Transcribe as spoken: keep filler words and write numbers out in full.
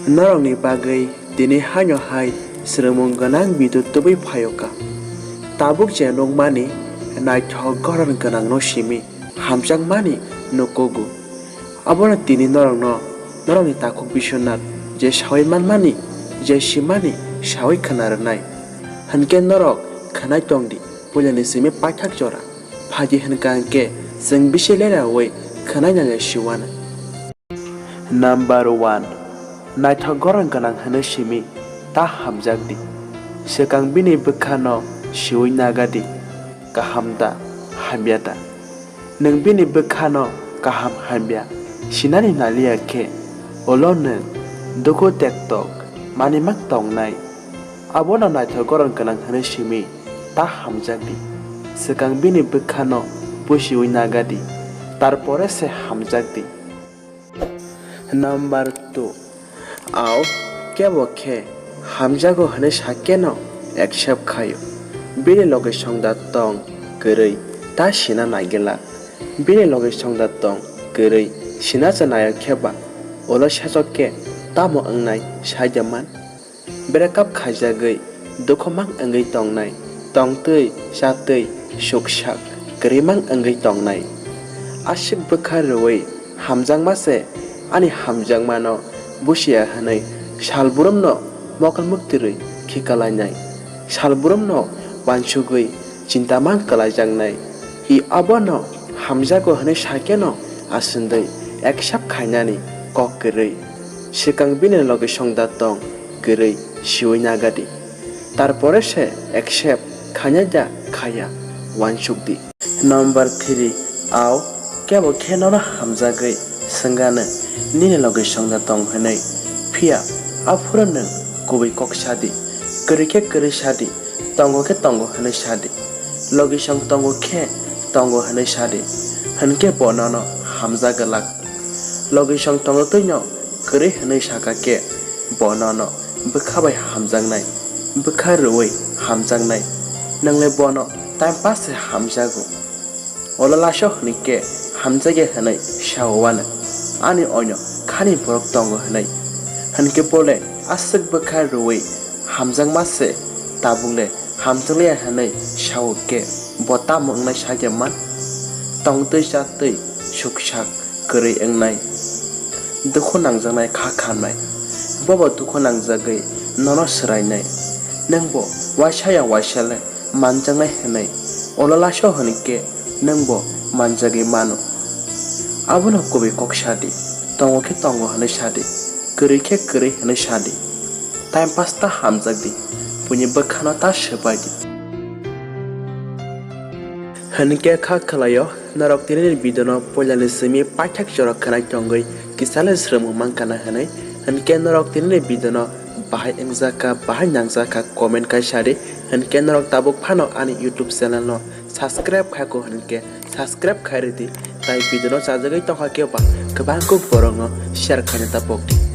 Norokni bagwi tini haino hai swrwngmung gwnang bidut tubui phaio kha. Tabuk je nukmani naithok goron gwnangno simi hamjakmani nukugo. Abono tini norokno norokni takhuk Biswanath je saui manmani, je simani saui khna rwnai. Hinkhe norok khwnai tongdi puilani simi paithak jora. Phaidi hinka hinkhe chwng bisi leraui khwnai nangya siwano. Number one, naithok goron gwnang hwnwi simi ta hamjakdi. Swkang bini bwkhano siui nagadi, kaham da, hamya da. Nwng bini bwkhano kaham hamya sinani naliya khe, ulo nwng dukhu tektok manwi mang tongnai. Abono naithok goron gwnang hwnwi simi ta hamjakdi. Swkang bini bwkhano pusiui nagadi, tarpore se hamjakdi. Number two, ao kebo khe hamjago hwnwi sakheno accept khaio. Bini loge songda tong kwrwi ta sina naigela. Bini loge songda tong kwrwi sina cha naio khe ba ulo sachok khe tamo wngnai saida man? Breakup khaijagwi dukhu mang wngwi tongnai, tongtwi, chatwi, suksak, kwrwi mang wngwi tongnai. Aswk bwkha rwui hamjakma se ani hamjakmano busiya hwnwi salbrumno mokol muktirwi khikalainai. Salbrumno uansugwi chinta mang kwlaijaknai. I abono hamjago hwnwi sakheno aswndwi accept khainani kok kwrwi. Swkang bini loge songda tong kwrwi siui nagadi. Tarpore se accept khainai da khaya uansukdi. Number three, ao kebo khe nono hamjagwi swngano nini loge songda tong hwnwi. Phiya aphuru nwng kubui kok sadi, kwrwi khe kwrwi sadi, tongo khe tongo hwnwi sadi. Logisong tongo khe tongo hwnwi sadi, hwnkhe bo nono hamjagwlak. Logisong tongo twino kwrwi hwnwi saka khe bo nono bwkha bai hamjaknai, bwkha rwui hamjaknai. Nwngle bono time pass se hamjago. Olo laso hwnwi khe hamjakya hwnwi sao uanw, ani oino khani borok tongo hwnwi. Hwnkhe bole aswk bwkha rwui hamjakma se, tabukle hamjakliya hwnwi sao khe bo tamo wngnai sakya man? Tongtwi chatwi suksak kwrwi wngnai, dukhu nangjaknai kha khamnai. Bobo dukhu nangjagwi nono swrainai. Nwngbo waisa ya waisa le manjaknai hwnwi olo laso hwnwi khe nwngbo manjagwi mano. Abono kubui kok sadi, tongo khe tongo hwnwi sadi, kwrwi khe kwrwi hwnwi sadi. Time pass ta hamjakdi, buini bwkhano ta swbaidi. Hwnkhe kha khwlaio, norok tinini video no puilani simi paithak jora khwnai tongwi kisa le swrwngmung mankha na hwnwi. Hwnkhe norok tinini video no bahai wngjakha, bahai nangjakha comment kai sadi. Hwnkhe norok tabuk phano ani YouTube channel no subscribe khaikho hwnkhe subscribe khairidi, tai video no chajagwi tongkha khe ba kwbang kuk borok no share khaina ta pokdi.